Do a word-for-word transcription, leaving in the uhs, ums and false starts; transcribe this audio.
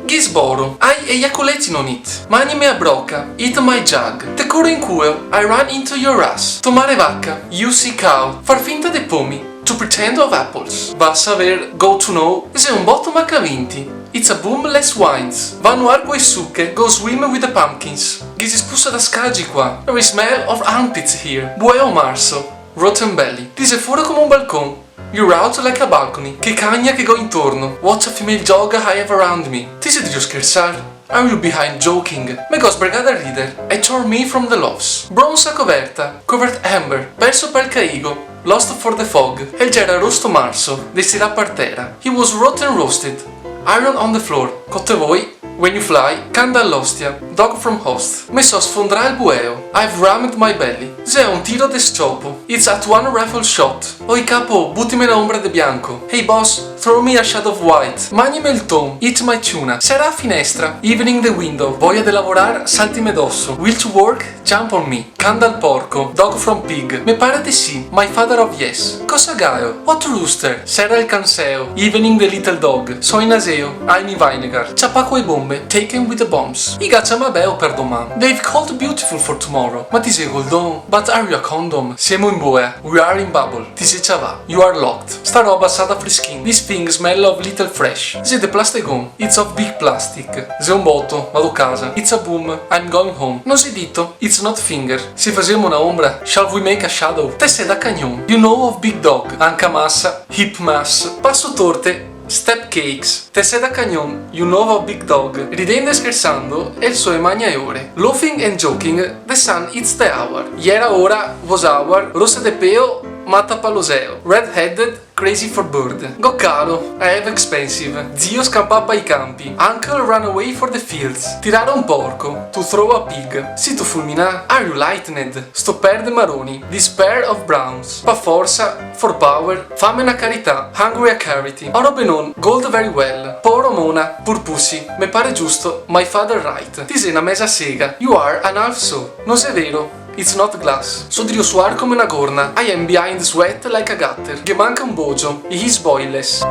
Ghe sboro, I ejaculate on it. Magnime a broca, eat my jug. Te coro in culo, I run into your ass. Tomare vaca, you see cow. Far finta de pomi, to pretend of apples. Va a saver, go to know, xe un boto macavinti. It's a boom less wines. Va a nuar co e suche, go swim with the pumpkins. Ghe xe spusa da scagi qua. There is smell of armpits here. Bueo marso, rotten belly. Ti xe fora come un balcon. You're out like a balcony. Che cagna che go intorno. What a female dog I have around me. Ti xe drio schersar? Are you behind joking? Me go sbregà da rider. It tore me from the loves. Bronsa coverta, covered amber. Perso pel caigo, lost for the fog. El gera rosto marso, destirà par tera. He was rotten roasted. Iron on the floor. Cotevoi, when you fly, can dall'ostia. Dog from host. Me so sfondrà el bueo. I've rammed my belly. Xe un tiro de sciopo. It's at one rifle shot. Oi capo, butime na ombra de bianco. Hey boss, throw me a shade of white. Magnime el ton, eat my tuna. Sera a finestra, evening the window. Voia de lavorar, saltime doso. Will to work, jump on me. Can dal porco, dog from pig. Me pare de sì, my father of yes. Cosa gaeo? What a rooster. Sera el canseo, evening the little dog. So in aseo, I'm in vinegar. Ciapà co e bombe, taken with the bombs. I ga ciamà beo per doman. They've called beautiful for tomorrow. Ma ti xe goldon? But are you a condom? Semo in boea. We are in bubble. Ti xe ciavà. You are locked. Sta roba sa da friskin. This thing smell of little fresh. Xe de plastegon. It's of big plastic. Xe un boto, vado casa. It's a boom. I'm going home. No xe dito. It's not finger. Se fasemo na ombra, shall we make a shadow? Te xe da cagnon. You know of big dog. Anca masa, hip mass. Paso torte, step cakes. Te xe da cagnon, you know of big dog. Ridendo e schersando, el so e magna e ore. Laughing and joking, the sun eats the hour. Iera ora, was hour, rosa de peo, mata pa lo zeo. Red-headed, crazy for bird. Go caro, I have expensive. Zio scampà pa i campi. Uncle run away for the fields. Tirar un porco, to throw a pig. Sito fulminà? Are you lightened? Sto per de maroni. This pair of browns. Pa forsa, for power. Fame na carità. Hungry a charity. Oro benon, gold very well. Poro mona, poor pussy. Me pare giusto, my father right. Ti xe na meza sega. You are an half so. No xe vero. It's not glass. So drio suar come na gorna. I am behind sweat like a gutter. Ghe manca un bogio. He is boyless.